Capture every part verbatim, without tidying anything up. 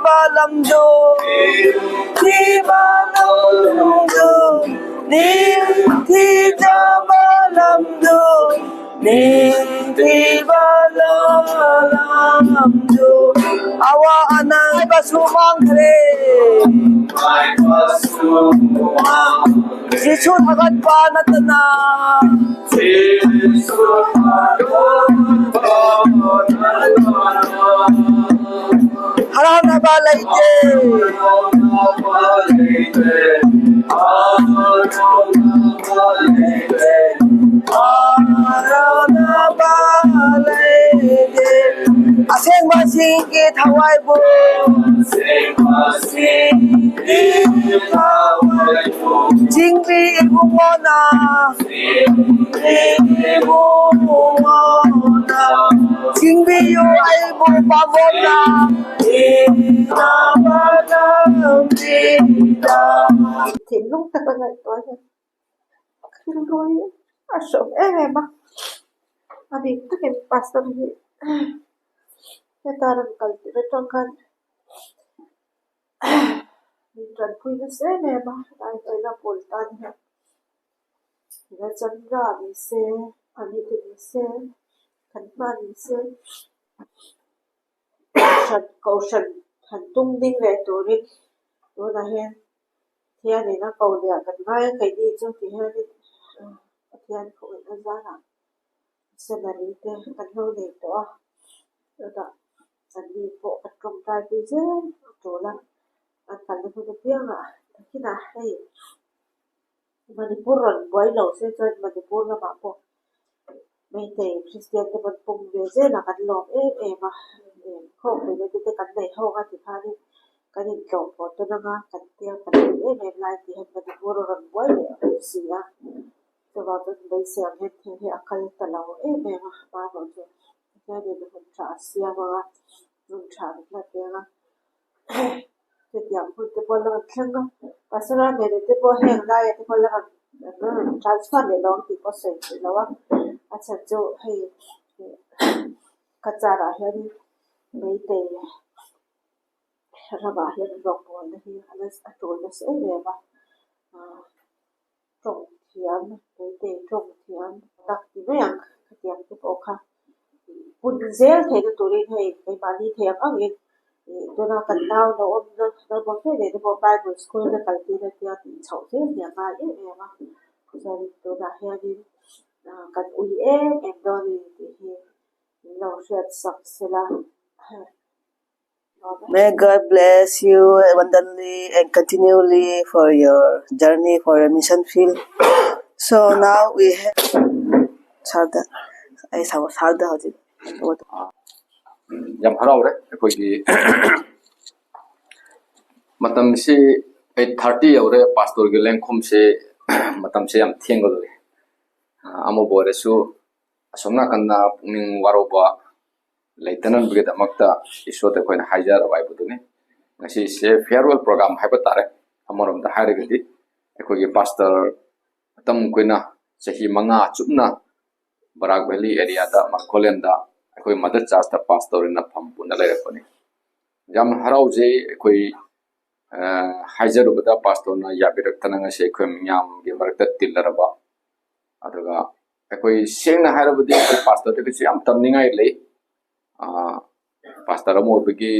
ꯕ ꯂꯝꯗꯣ, ꯊꯤꯕ ꯂꯝꯗꯣ, ꯅꯤꯡꯊꯤꯖꯕ ꯂꯝꯗꯣ, ꯅꯤꯡꯊꯤꯕ ꯂꯝꯗꯣ꯫ ꯑꯋꯥ ꯑꯅꯥ ꯍꯥꯏꯕꯁꯨ ꯃꯥꯡꯈ꯭ꯔꯦ꯫ ꯖꯤꯁꯨ ꯊꯥꯒꯠꯄ ꯅꯠꯇꯅ꯫ ꯍꯔꯥꯎꯅꯕ ꯂꯩꯇꯦ꯫ ꯍꯔꯥꯎꯅꯕ ꯂꯩꯇꯦ꯫ ꯑꯁꯦꯡꯕꯁꯤꯡꯒꯤ ꯊꯋꯥꯏꯕꯨ ꯆꯤꯡꯕꯤ ꯏꯕꯨꯡꯉꯣꯅ꯫ ꯆꯤꯡꯕꯤꯌꯨ ꯑꯩꯕꯨ ꯄꯥꯞꯂꯣꯝꯗ꯫ ꯊꯤꯡꯂꯨꯡ ꯇꯀ ꯉꯥꯏ ꯇꯣꯏ꯫ ꯈꯤꯜ ꯔꯣꯏ꯫ ꯑꯁꯣꯛ ꯑꯦ ꯃꯥ꯫ ꯑꯕꯤ ꯇꯀ ꯄꯥꯁꯇꯝ ꯍꯤ꯫ ꯌꯥ ꯇꯥꯔꯝ ꯀꯜꯇꯤ ꯔꯦ ꯇꯣꯡ ꯀꯟ꯫ ꯅꯤꯡꯊꯧ ꯐꯨꯏꯕꯁꯦ ꯃꯦꯝꯃ, ꯂꯥꯏ ꯂꯣꯏꯅ ꯄꯣꯜ ꯇꯥꯅꯤꯡꯉꯦ꯫ ꯁꯤꯗ ꯆꯟꯗ꯭ꯔꯥꯅꯤꯁꯦ, ꯑꯅꯤꯗꯨꯅꯤꯁꯦ, ꯈꯟꯕꯥꯅꯤꯁꯦ, ꯀꯧꯁꯟ, ꯀꯧꯁꯟ, ꯈꯟ ꯇꯨꯡꯗꯤꯡ ꯂꯩ ꯇꯣꯔꯤ꯫ ꯇꯣꯅ ꯍꯦꯟ, ꯊꯤꯌꯥꯅꯤꯅ ꯀꯧꯗꯦ, ꯀꯟꯕꯥꯏ ꯀꯩꯗꯤ ꯆꯨꯝ ꯊꯤꯌꯥꯅꯤ, ꯊꯤꯌꯥꯅꯤ ꯀꯧꯏꯅ ꯖꯥꯅ꯫ ꯁꯦꯂꯔꯤꯗ ꯀꯟꯍꯧ ꯂꯩꯇꯣ꯫ ꯑꯗꯨꯒ ꯆꯅꯤ ꯄꯣꯛ ꯑꯇꯣꯝ ꯇꯥꯏꯕꯤꯁꯦ ꯇꯣꯂ ꯑꯀꯜꯗ ꯈꯨꯗ ꯄꯤꯌꯥꯉ ꯊꯛꯈꯤꯅ ꯍꯩ꯫ ꯃꯅꯤꯄꯨꯔ ꯔꯣꯟ ꯕꯣꯏ ꯂꯧꯁꯦ ꯆꯣꯏ ꯃꯅꯤꯄꯨꯔ ꯂ ꯃꯥꯄꯣ꯫ ꯃꯩꯇꯩ ꯈ꯭ꯔꯤꯁꯇꯤꯌꯥꯟ ꯇꯕꯟ ꯄꯨꯡ ꯕꯦꯖꯦ ꯂ ꯀꯟ ꯂꯣꯝ ꯑꯦ ꯑꯦ ꯃ꯫ ꯈꯣꯛ ꯕꯦꯖꯦ ꯇꯤꯇ ꯀꯟ ꯂꯩ ꯍꯧ ꯉ ꯇꯤꯐꯥꯅꯤ꯫ ꯀꯅꯤ ꯇꯣ ꯄꯣꯠꯇꯨꯅ ꯉ ꯀꯟ ꯇꯤꯌꯥ ꯀꯟ ꯑꯦ ꯑꯦ ꯂꯥꯏ ꯇꯤꯍꯟ ꯃꯅꯤꯄꯨꯔ ꯔꯣꯟ ꯕꯣꯏ ꯂꯩ ꯁꯤꯌꯥ꯫ ꯆꯨꯕꯥꯕꯟ ꯕꯩꯁꯦ ꯌꯥꯝ ꯍꯦꯟ ꯊꯦꯡ ꯍꯦ ꯑꯀꯜ ꯇꯂꯧ ꯑꯦ ꯃꯦꯝ ꯃꯥ ꯂꯣꯟꯁꯦ꯫ ꯌꯥꯗꯦ ꯅ ꯍꯨꯟ ꯊ꯭ꯔꯥ ꯑꯁꯤ ꯌꯥꯝꯃꯒ ꯍꯨꯟ ꯊ꯭ꯔꯥ ꯅ ꯐꯠꯇꯦꯒ꯫ ꯇꯦꯇꯤꯌꯥꯝ ꯍꯨꯟ ꯇꯦ ꯄꯣꯜꯂꯒ ꯊꯦꯡꯒ꯫ ꯄꯥꯁꯔꯥ ꯃꯦꯔꯦ ꯇꯦ ꯄꯣ ꯍꯦꯡ ꯂꯥꯏ ꯇꯦ ꯄꯣꯜꯂꯒ꯫ ꯇ꯭ꯔꯥꯟꯁꯐꯔ ꯂꯦ ꯂꯣꯡ ꯇꯤ ꯄꯣ ꯁꯦ ꯂꯋꯥ꯫ ꯑꯆꯥ ꯆꯣ ꯍꯦ꯫ ꯀꯆꯥꯔꯥ ꯍꯦ Meitei. Rama hian a rawng bawlna hi a la, a tul nasa em em a. Ah, ṭawng thiam, Meitei ṭawng thiam, dak ti mai ang ka tiang te pawh kha pun zel theihna turin hei keimahni thei ang angin, eh, tuna kan nau lo awmna, Melbourne vel neihna pawh Bible School-a kal tina tia tih chhoh zel hi a ngai em em a. Chuanin tunah hianin, ah, kan ui em em dawn a ni tih hi min lo hriat sak sela. May God bless you abundantly and continually for your journey for your mission field. So now we have Sarda. Ai, Sarda ꯍꯧꯖꯤꯛ. ꯌꯥꯝ ꯍꯔꯥꯎꯔꯦ꯫ ꯑꯩꯈꯣꯏꯒꯤ ꯃꯇꯝꯁꯤ eight thirty ꯌꯧꯔꯦ꯫ ꯄꯥꯁꯇꯣꯔꯒꯤ ꯂꯦꯡꯈꯨꯝꯁꯦ ꯃꯇꯝꯁꯦ ꯌꯥꯝ ꯊꯦꯡꯒꯗꯧꯔꯦ꯫ ꯑꯃꯕꯨ ꯑꯣꯏꯔꯁꯨ ꯑꯁꯣꯝ ꯅꯥꯀꯟꯗ ꯄꯨꯛꯅꯤꯡ ꯋꯥꯔꯧꯕ ꯂꯩꯇꯅꯕꯒꯤꯗꯃꯛꯇ ꯏꯁꯣꯔꯗ ꯑꯩꯈꯣꯏꯅ ꯍꯥꯏꯖꯔꯕ ꯍꯥꯏꯕꯗꯨꯅꯤ꯫ ꯉꯁꯤꯁꯦ farewell program ꯍꯥꯏꯕ ꯇꯥꯔꯦ꯫ ꯑꯃꯔꯣꯝꯗ ꯍꯥꯏꯔꯒꯗꯤ ꯑꯩꯈꯣꯏꯒꯤ ꯄꯥꯁꯇꯔ ꯃꯇꯝ ꯀꯨꯏꯅ, ꯆꯍꯤ ꯃꯉꯥ ꯆꯨꯞꯅ ꯕꯔꯥꯛ ꯚꯦꯂꯤ ꯑꯦꯔꯤꯌꯥꯗ ꯃꯥꯔꯀꯣꯂꯦꯟꯗ ꯑꯩꯈꯣꯏ ꯃꯗꯔ ꯆꯥꯔꯆꯇ ꯄꯥꯁꯇꯔ ꯑꯣꯏꯅ ꯐꯝ ꯄꯨꯅ ꯂꯩꯔꯛꯄꯅꯤ꯫ ꯌꯥꯝ ꯍꯔꯥꯎꯖꯩ꯫ ꯑꯩꯈꯣꯏ, ꯑ, ꯍꯥꯏꯖꯔꯨꯕꯗ ꯄꯥꯁꯇꯔꯅ ꯌꯥꯕꯤꯔꯛꯇꯅ ꯉꯁꯤ ꯑꯩꯈꯣꯏ ꯃꯤꯌꯥꯝꯒꯤ ꯃꯔꯛꯇ ꯇꯤꯜꯂꯔꯕ꯫ ꯑꯗꯨꯒ ꯑꯩꯈꯣꯏ ꯁꯦꯡꯅ ꯍꯥꯏꯔꯕꯗꯤ ꯑꯩꯈꯣꯏ ꯄꯥꯁꯇꯔꯗꯒꯤꯁꯨ ꯌꯥꯝ ꯇꯝꯅꯤꯡꯉꯥꯏ ꯂꯩ꯫ ꯑ, ꯄꯥꯁꯇꯔ ꯑꯃ ꯑꯣꯏꯕꯒꯤ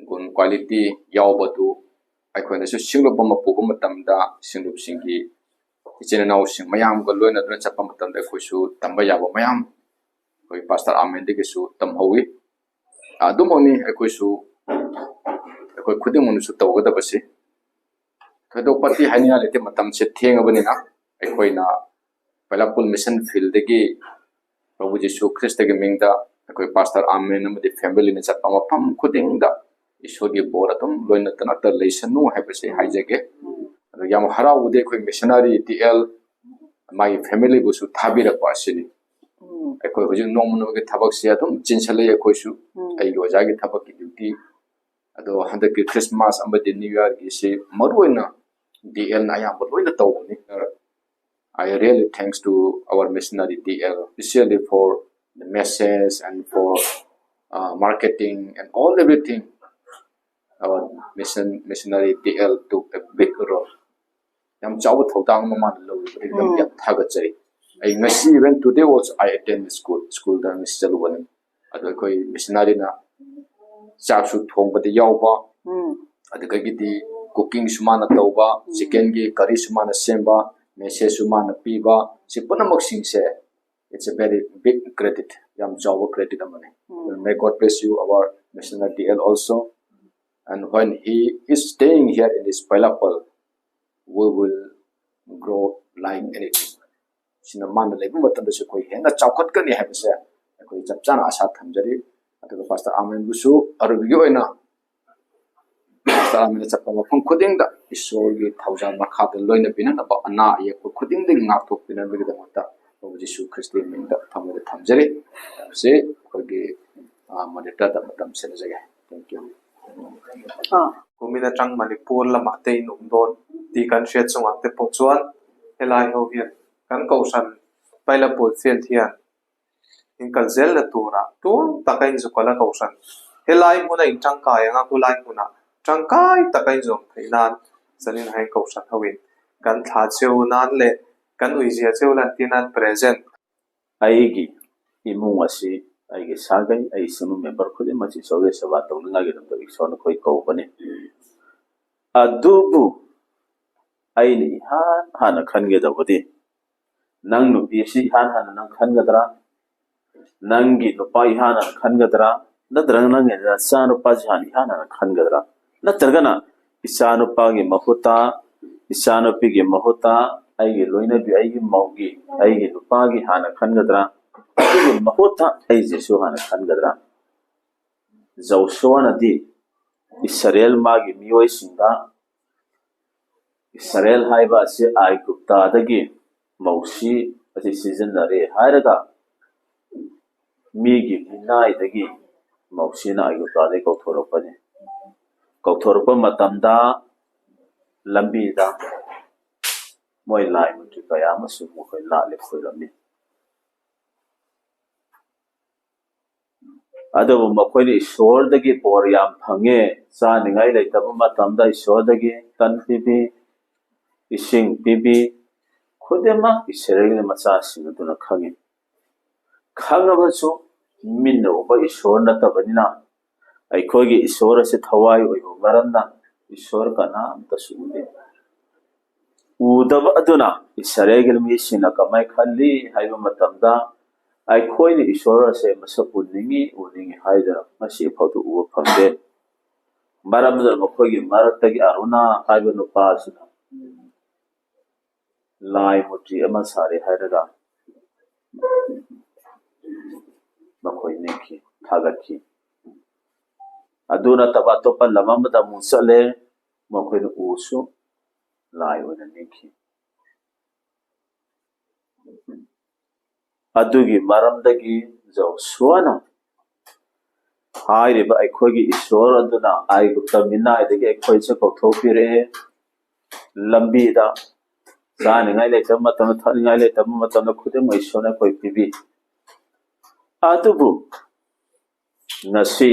ꯒꯨꯟ, quality ꯌꯥꯎꯕꯗꯨ ꯑꯩꯈꯣꯏꯅꯁꯨ ꯁꯤꯡꯂꯨꯞ ꯑꯃ ꯄꯨꯕ ꯃꯇꯝꯗ ꯁꯤꯡꯂꯨꯞꯁꯤꯡꯒꯤ ꯏꯆꯤꯟ ꯏꯅꯥꯎꯁꯤꯡ ꯃꯌꯥꯝꯒ ꯂꯣꯏꯅꯗꯨꯅ ꯆꯠꯄ ꯃꯇꯝꯗ ꯑꯩꯈꯣꯏꯁꯨ ꯇꯝꯕ ꯌꯥꯕ ꯃꯌꯥꯝ ꯑꯩꯈꯣꯏ ꯄꯥꯁꯇꯔ ꯑꯥꯃꯦꯟꯗꯒꯤꯁꯨ ꯇꯝꯍꯧꯏ꯫ ꯑꯗꯨꯃꯛꯅꯤ ꯑꯩꯈꯣꯏꯁꯨ, ꯑꯩꯈꯣꯏ ꯈꯨꯗꯤꯡꯃꯛꯅꯁꯨ ꯇꯧꯒꯗꯕꯁꯤ꯫ ꯊꯣꯏꯗꯣꯛꯄꯗꯤ ꯍꯥꯏꯅꯤꯡꯉꯥꯏ ꯂꯩꯇꯦ, ꯃꯇꯝꯁꯦ ꯊꯦꯡꯉꯕꯅꯤꯅ꯫ ꯑꯩꯈꯣꯏꯅ ꯕꯦꯂꯥꯄꯨꯜ ꯃꯤꯁꯟ ꯐꯤꯜꯗꯒꯤ ꯄ꯭ꯔꯚꯨ ꯖꯤꯁꯨ ꯈ꯭ꯔꯤꯁꯇꯒꯤ ꯃꯤꯡꯗ ꯑꯩꯈꯣꯏ ꯄꯥꯁꯇꯔ ꯑꯥꯃꯦꯟ ꯑꯃꯗꯤ ꯐꯦꯃꯤꯂꯤꯅ ꯆꯠꯄ ꯃꯐꯝ ꯈꯨꯗꯤꯡꯗ ꯏꯁꯣꯔꯒꯤ ꯕꯣꯔ ꯑꯗꯨꯝ ꯂꯣꯏꯅ ꯇꯅꯥꯛꯇ ꯂꯩꯁꯅꯨ ꯍꯥꯏꯕꯁꯦ ꯍꯥꯏꯖꯒꯦ꯫ ꯑꯗꯣ ꯌꯥꯝ ꯍꯔꯥꯎꯕꯗꯤ ꯑꯩꯈꯣꯏ ꯃꯤꯁꯅꯔꯤ ꯇꯤ ꯑꯦꯜ ꯃꯥꯒꯤ ꯐꯦꯃꯤꯂꯤꯕꯨꯁꯨ ꯊꯥꯕꯤꯔꯛꯄ ꯑꯁꯤꯅꯤ꯫ ꯑꯩꯈꯣꯏ ꯍꯧꯖꯤꯛ ꯅꯣꯡꯃ ꯅꯣꯡꯃꯒꯤ ꯊꯕꯛꯁꯦ ꯑꯗꯨꯝ ꯆꯤꯟꯁꯤꯜꯂꯛꯏ ꯑꯩꯈꯣꯏꯁꯨ꯫ ꯑꯩꯒꯤ ꯑꯣꯖꯥꯒꯤ ꯊꯕꯛꯀꯤ ꯗ꯭ꯌꯨꯇꯤ, ꯑꯗꯣ ꯍꯟꯗꯛꯀꯤ ꯈ꯭ꯔꯤꯁꯃꯥꯁ ꯑꯃꯗꯤ ꯅ꯭ꯌꯨ ꯌꯥꯔꯒꯤꯁꯤ ꯃꯔꯨꯑꯣꯏꯅ ꯗꯤ ꯑꯦꯜꯅ ꯑꯌꯥꯝꯕ ꯂꯣꯏꯅ ꯇꯧꯕꯅꯤ꯫ I really thanks to our missionary D L, especially for the message and for, uh, marketing and all everything. Our Mission, missionary T L took a big role. ꯌꯥꯝ ꯆꯥꯎꯕ ꯊꯧꯗꯥꯡ ꯑꯃ ꯃꯥꯅ ꯂꯧꯔꯤꯕꯗꯒꯤꯗꯃꯛ ꯎꯝ꯫ ꯌꯥꯝ ꯊꯥꯒꯠꯆꯔꯤ꯫ ꯑꯩ ꯉꯁꯤ, even today also, I attend school, ꯁ꯭ꯀꯨꯜꯗ ꯉꯁꯤ ꯆꯠꯂꯨꯕꯅꯤ꯫ ꯑꯗꯣ ꯑꯩꯈꯣꯏ ꯃꯤꯁꯅꯔꯤꯅ ꯆꯥꯛꯁꯨ ꯊꯣꯡꯕꯗ ꯌꯥꯎꯕ, ꯎꯝ꯫ ꯑꯗꯨꯗꯒꯤꯗꯤ ꯀꯨꯀꯤꯡꯁꯨ ꯃꯥꯅ ꯇꯧꯕ, ꯎꯝ꯫ ꯆꯤꯀꯦꯟꯒꯤ ꯀꯔꯤꯁꯨ ꯃꯥꯅ ꯁꯦꯝꯕ, ꯃꯦꯁꯦꯖꯁꯨ ꯃꯥꯅ ꯄꯤꯕ, ꯁꯤ ꯄꯨꯝꯅꯃꯛꯁꯤꯡꯁꯦ, it's a very big credit, ꯌꯥꯝ ꯆꯥꯎꯕ credit ꯑꯃꯅꯤ꯫ ꯎꯝ꯫ May God bless you, our missionary T L also. And when he is staying here in this Pailapal, we will grow like anything. ꯁꯤꯅ ꯃꯥꯅ ꯂꯩꯕ ꯃꯇꯝꯗꯁꯨ ꯑꯩꯈꯣꯏ ꯍꯦꯟꯅ ꯆꯥꯎꯈꯠꯀꯅꯤ ꯍꯥꯏꯕꯁꯦ ꯑꯩꯈꯣꯏ ꯆꯞ ꯆꯥꯅ ꯑꯥꯁꯥ ꯊꯝꯖꯔꯤ꯫ ꯑꯗꯨꯒ ꯄꯥꯁꯇꯔ ꯑꯥꯃꯦꯟꯕꯨꯁꯨ ꯑꯔꯣꯏꯕꯒꯤ ꯑꯣꯏꯅ ꯄꯥꯁꯇꯔ ꯑꯥꯃꯦꯟꯅ ꯆꯠꯄ ꯃꯐꯝ ꯈꯨꯗꯤꯡꯗ ꯏꯁꯣꯔꯒꯤ ꯊꯧꯖꯥꯜ ꯃꯈꯥꯗ ꯂꯣꯏꯅꯕꯤꯅꯅꯕ, ꯑꯅꯥ ꯑꯌꯦꯛꯄ ꯈꯨꯗꯤꯡꯗꯒꯤ ꯉꯥꯛꯊꯣꯛꯄꯤꯅꯕꯒꯤꯗꯃꯛꯇ ꯄ꯭ꯔꯚꯨ ꯖꯤꯁꯨ ꯈ꯭ꯔꯤꯁꯇꯒꯤ ꯃꯤꯡꯗ ꯊꯃꯣꯏꯗ ꯊꯝꯖꯔꯤ꯫ ꯍꯥꯏꯕꯁꯤ ꯑꯩꯈꯣꯏꯒꯤ, ꯑ, moderator ꯗ ꯃꯇꯝ ꯁꯤꯟꯅꯖꯒꯦ꯫ Thank you꯫ Ah. Kumina tang Manipur lama te in um dawn ti kan hriat chungah te pawh chuan helai ho hian kan kohhran Pailapal field hian in kal zelna tura tuam taka in zuk kal a kohhran. Helai hmuna in tangkai anga khulai hmuna tangkai taka in zawm theih nan zanin hain kohhran ho in kan thla cheu nan leh kan uizia cheu lan ti nan present ꯑꯩꯒꯤ ꯏꯃꯨꯡ ꯑꯁꯤ ꯑꯩꯒꯤ ꯁꯥꯒꯩ, ꯑꯩ ꯏꯆꯤꯟ ꯏꯅꯥꯎ member ꯈꯨꯗꯤꯡꯃꯛꯁꯤ ꯏꯁꯣꯔꯒꯤ ꯁꯦꯕꯥ ꯇꯧꯅꯉꯥꯏꯒꯤꯗꯃꯛꯇ ꯏꯁꯣꯔꯅ ꯑꯩꯈꯣꯏ ꯀꯧꯕꯅꯤ꯫ ꯑꯗꯨꯕꯨ ꯑꯩꯅ ꯏꯍꯥꯟ ꯍꯥꯟꯅ ꯈꯟꯒꯗꯧꯕꯗꯤ, ꯅꯪ ꯅꯨꯄꯤꯁꯤ ꯏꯍꯥꯟ ꯍꯥꯟꯅ ꯅꯪ ꯈꯟꯒꯗ꯭ꯔꯥ? ꯅꯪꯒꯤ ꯅꯨꯄꯥ ꯏꯍꯥꯟ ꯍꯥꯟꯅ ꯈꯟꯒꯗ꯭ꯔꯥ? ꯅꯠꯇ꯭ꯔꯒ ꯅꯪꯒꯤ ꯅꯆꯥ ꯅꯨꯄꯥꯁꯤ ꯍꯥꯟꯅ ꯏꯍꯥꯟ ꯍꯥꯟꯅ ꯈꯟꯒꯗ꯭ꯔꯥ? ꯅꯠꯇ꯭ꯔꯒꯅ ꯏꯆꯥ ꯅꯨꯄꯥꯒꯤ ꯃꯍꯨꯠꯇ, ꯏꯆꯥ ꯅꯨꯄꯤꯒꯤ ꯃꯍꯨꯠꯇ, ꯑꯩꯒꯤ ꯂꯣꯏꯅꯕꯤ, ꯑꯩꯒꯤ ꯃꯧꯒꯤ, ꯑꯩꯒꯤ ꯅꯨꯄꯥꯒꯤ ꯍꯥꯟꯅ ꯈꯟꯒꯗ꯭ꯔꯥ? ꯑꯗꯨꯒꯤ ꯃꯍꯨꯠꯇ ꯑꯩ ꯖꯤꯁꯨ ꯍꯥꯟꯅ ꯈꯟꯒꯗ꯭ꯔꯥ? ꯖꯣꯁꯨꯋꯥꯅꯗꯤ ꯏꯁꯔꯦꯜ ꯃꯥꯒꯤ ꯃꯤꯑꯣꯏꯁꯤꯡꯗ ꯏꯁꯔꯦꯜ ꯍꯥꯏꯕ ꯑꯁꯤ ꯑꯥꯏꯒꯨꯞꯇꯥꯗꯒꯤ ꯃꯧꯁꯤ ꯑꯁꯤ ꯁꯤꯖꯤꯟꯅꯔꯦ ꯍꯥꯏꯔꯒ ꯃꯤꯒꯤ ꯃꯤꯅꯥꯏꯗꯒꯤ ꯃꯧꯁꯤꯅ ꯑꯥꯏꯒꯨꯞꯇꯥꯗꯒꯤ ꯀꯧꯊꯣꯔꯛꯄꯅꯤ꯫ ꯀꯧꯊꯣꯔꯛꯄ ꯃꯇꯝꯗ ꯂꯝꯕꯤꯗ ꯃꯣꯏ ꯂꯥꯏ ꯃꯨꯔꯇꯤ ꯀꯌꯥ ꯑꯃꯁꯨ ꯃꯈꯣꯏ ꯂꯥꯠꯂꯦ, ꯈꯣꯏꯔꯝꯃꯤ꯫ ꯑꯗꯨꯕꯨ ꯃꯈꯣꯏꯅ ꯏꯁꯣꯔꯗꯒꯤ ꯕꯣꯔ ꯌꯥꯝ ꯐꯪꯉꯦ꯫ ꯆꯥꯅꯤꯡꯉꯥꯏ ꯂꯩꯇꯕ ꯃꯇꯝꯗ ꯏꯁꯣꯔꯗꯒꯤ ꯇꯟ ꯄꯤꯕꯤ, ꯏꯁꯤꯡ ꯄꯤꯕꯤ, ꯈꯨꯗꯤꯡꯃꯛ ꯏꯁꯔꯥꯌꯦꯜꯒꯤ ꯃꯆꯥꯁꯤꯡ ꯑꯗꯨꯅ ꯈꯪꯉꯤ꯫ ꯈꯪꯉꯕꯁꯨ ꯃꯤꯠꯅ ꯎꯕ ꯏꯁꯣꯔ ꯅꯠꯇꯕꯅꯤꯅ, ꯑꯩꯈꯣꯏꯒꯤ ꯏꯁꯣꯔ ꯑꯁꯤ ꯊꯋꯥꯏ ꯑꯣꯏꯕ ꯃꯔꯝꯅ ꯏꯁꯣꯔ ꯀꯅꯥꯝꯇꯁꯨ ꯎꯗꯦ꯫ ꯎꯗꯕ ꯑꯗꯨꯅ ꯏꯁꯔꯥꯌꯦꯜꯒꯤ ꯃꯤꯁꯤꯡꯅ ꯀꯃꯥꯏꯅ ꯈꯜꯂꯤ ꯍꯥꯏꯕ ꯃꯇꯝꯗ, ꯑꯩꯈꯣꯏꯅ ꯏꯁꯣꯔ ꯑꯁꯦ ꯃꯁꯛ ꯎꯅꯤꯡꯉꯤ, ꯎꯅꯤꯡꯉꯤ ꯍꯥꯏꯗꯅ ꯉꯁꯤ ꯐꯥꯎꯗ ꯎꯕ ꯐꯪꯗꯦ꯫ ꯃꯔꯝ ꯑꯗꯨꯅ ꯃꯈꯣꯏꯒꯤ ꯃꯔꯛꯇꯒꯤ ꯑꯔꯨꯅꯥ ꯍꯥꯏꯕ ꯅꯨꯄꯥ ꯑꯁꯤꯅ ꯂꯥꯏ ꯃꯨꯔꯇꯤ ꯑꯃ ꯁꯥꯔꯦ ꯍꯥꯏꯔꯒ ꯃꯈꯣꯏ ꯅꯤꯡꯈꯤ, ꯊꯥꯒꯠꯈꯤ꯫ ꯑꯗꯨ ꯅꯠꯇꯕ ꯑꯇꯣꯞꯄ ꯂꯝ ꯑꯃꯗ ꯑꯃꯨꯛ ꯆꯠꯂꯦ, ꯃꯈꯣꯏꯅ ꯎꯁꯨ ꯂꯥꯏ ꯑꯣꯏꯅ ꯅꯤꯡꯈꯤ꯫ ꯑꯗꯨꯒꯤ ꯃꯔꯝꯗꯒꯤ ꯖꯣꯁꯨꯋꯥꯅ ꯍꯥꯏꯔꯤꯕ ꯑꯩꯈꯣꯏꯒꯤ ꯏꯁꯣꯔ ꯑꯗꯨꯅ ꯑꯥꯏꯒꯨꯞꯇ ꯃꯤꯅꯥꯏꯗꯒꯤ ꯑꯩꯈꯣꯏꯁꯦ ꯀꯧꯊꯣꯛꯄꯤꯔꯛꯑꯦ꯫ ꯂꯝꯕꯤꯗ ꯆꯥꯅꯤꯡꯉꯥꯏ ꯂꯩꯇꯕ ꯃꯇꯝꯗ, ꯊꯛꯅꯤꯡꯉꯥꯏ ꯂꯩꯇꯕ ꯃꯇꯝꯗ ꯈꯨꯗꯤꯡꯃꯛ ꯏꯁꯣꯔꯅ ꯑꯩꯈꯣꯏ ꯄꯤꯕꯤ꯫ ꯑꯗꯨꯕꯨ ꯉꯁꯤ